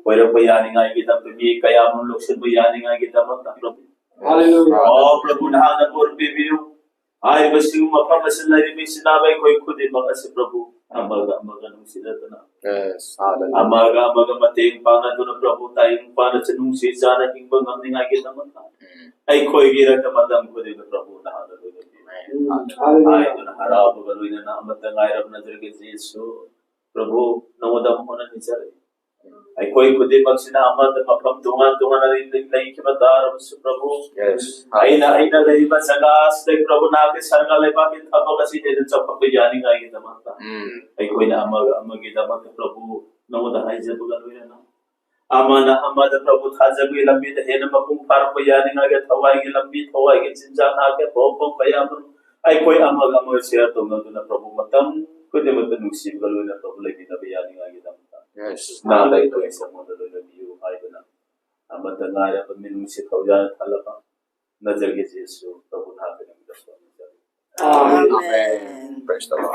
ꯑꯣꯏꯔꯛꯄ ꯌꯥꯅꯤꯡꯉꯥꯏꯒꯤꯗꯃꯛꯇ, ꯃꯤ ꯀꯌꯥ ꯑꯃ ꯂꯧꯁꯤꯟꯕ ꯌꯥꯅꯤꯡꯉꯥꯏꯒꯤꯗꯃꯛꯇ ꯄ꯭ꯔꯚꯨ꯫ ꯍꯥꯂꯦꯂꯨꯌꯥ꯫ ꯑꯣ ꯄ꯭ꯔꯚꯨ, ꯅꯍꯥꯛꯅ ꯕꯣꯔ ꯄꯤꯕꯤꯌꯨ꯫ ꯍꯥꯏꯔꯤꯕꯁꯤꯡ ꯃꯐꯝ ꯑꯁꯤꯗ ꯂꯩꯔꯤꯕ ꯏꯆꯤꯟ ꯏꯅꯥꯎ ꯑꯩꯈꯣꯏ ꯈꯨꯗꯤꯡꯃꯛ ꯑꯁꯤ ꯄ꯭ꯔꯚꯨ ꯑꯃꯒ ꯑꯃꯒ ꯅꯨꯡꯁꯤꯅꯗꯅ, ꯌꯦꯁ, ꯍꯥꯂꯦꯂꯨꯌꯥ꯫ ꯑꯃꯒ ꯑꯃꯒ ꯃꯇꯦꯡ ꯄꯥꯡꯅꯗꯨꯅ ꯄ꯭ꯔꯚꯨ ꯇꯥꯏꯕꯪꯄꯥꯟ ꯑꯁꯤ ꯅꯨꯡꯁꯤ ꯆꯥꯟꯅ ꯍꯤꯡꯕ ꯉꯝꯅꯤꯡꯉꯥꯏꯒꯤꯗꯃꯛꯇ ꯎꯝ꯫ ꯑꯩꯈꯣꯏꯒꯤ ꯏꯔꯛꯇ ꯃꯇꯝ ꯈꯨꯗꯤꯡꯗ ꯄ꯭ꯔꯚꯨ ꯅꯍꯥꯛꯅ ꯂꯣꯏꯅꯕꯤꯌꯨ꯫ ꯍꯥꯂꯦꯂꯨꯌꯥ꯫ ꯍꯥꯏꯗꯨꯅ ꯍꯔꯥꯎꯕꯒ ꯂꯣꯏꯅꯅ ꯑꯃꯠꯇ ꯉꯥꯏꯔꯕ ꯅꯖꯔꯦꯠꯀꯤ ꯖꯤꯁꯨ ꯄ꯭ꯔꯚꯨ ꯅꯉꯣꯟꯗ ꯑꯃꯨꯛ ꯍꯟꯅ ꯅꯤꯖꯔꯤ꯫ ꯑꯩꯈꯣꯏ ꯈꯨꯗꯤꯡꯃꯛꯁꯤꯅ ꯑꯃꯗ ꯃꯐꯝ ꯇꯣꯉꯥꯟ ꯇꯣꯉꯥꯟꯅ ꯂꯩ-, ꯂꯩꯈꯤꯕ ꯇꯥꯔꯕꯁꯨ ꯄ꯭ꯔꯚꯨ, ꯌꯦꯁ꯫ ꯑꯩꯅ, ꯑꯩꯅ ꯂꯩꯔꯤꯕ ꯖꯒꯥ ꯑꯁꯤꯗ ꯄ꯭ꯔꯚꯨ ꯅꯍꯥꯛꯀꯤ ꯁꯔꯒ ꯂꯩꯕꯥꯛꯀꯤ ꯊꯕꯛ ꯑꯁꯤ ꯍꯦꯟꯅ ꯆꯥꯎꯈꯠꯄ ꯌꯥꯅꯤꯡꯉꯥꯏꯒꯤꯗꯃꯛꯇ ꯎꯝ꯫ ꯑꯩꯈꯣꯏꯅ ꯑꯃꯒ ꯑꯃꯒꯤꯗꯃꯛꯇ ꯄ꯭ꯔꯚꯨ ꯅꯉꯣꯟꯗ ꯍꯥꯏꯖꯕꯒ ꯂꯣꯏꯅꯅ ꯑꯃꯅ ꯑꯃꯗ ꯄ꯭ꯔꯚꯨ ꯊꯥꯖꯕꯒꯤ ꯂꯝꯕꯤꯗ ꯍꯦꯟꯅ ꯃꯄꯨꯡ ꯐꯥꯔꯛꯄ ꯌꯥꯅꯤꯡꯉꯥꯏꯒꯤ ꯊꯋꯥꯏꯒꯤ ꯂꯝꯕꯤ, ꯊꯋꯥꯏꯒꯤ ꯆꯤꯟꯖꯥꯛ ꯍꯥꯞꯀꯦ ꯄꯣꯛꯄ ꯀꯌꯥ ꯑꯃ ꯑꯩꯈꯣꯏ ꯑꯃꯒ ꯑꯃꯒ ꯁꯤꯌꯔ ꯇꯧꯅꯗꯨꯅ ꯄ꯭ꯔꯚꯨ ꯃꯇꯝ ꯈꯨꯗꯤꯡꯃꯛꯇ ꯅꯨꯡꯁꯤꯕꯒ ꯂꯣꯏꯅ ꯄ꯭ꯔꯚꯨ ꯂꯩꯃꯤꯟꯅꯕ ꯌꯥꯅꯤꯡꯉꯥꯏꯒꯤꯗꯃꯛꯇ ꯅꯍꯥꯟ ꯑꯩꯈꯣꯏ ꯁꯃꯨꯗ꯭ꯔ ꯂꯣꯏꯅꯕꯤꯌꯨ ꯍꯥꯏꯗꯨꯅ ꯑꯃꯠꯇ ꯉꯥꯏꯔꯕ ꯃꯤꯅꯨꯡꯁꯤ ꯊꯧꯖꯥꯜ ꯊꯜꯂꯕ ꯅꯖꯔꯒꯤ ꯖꯤꯁꯨ ꯄ꯭ꯔꯚꯨ ꯅꯍꯥꯛꯀꯤ ꯃꯃꯤꯡꯗ ꯁꯣꯟꯖꯔꯤ꯫ Amen. Praise the Lord.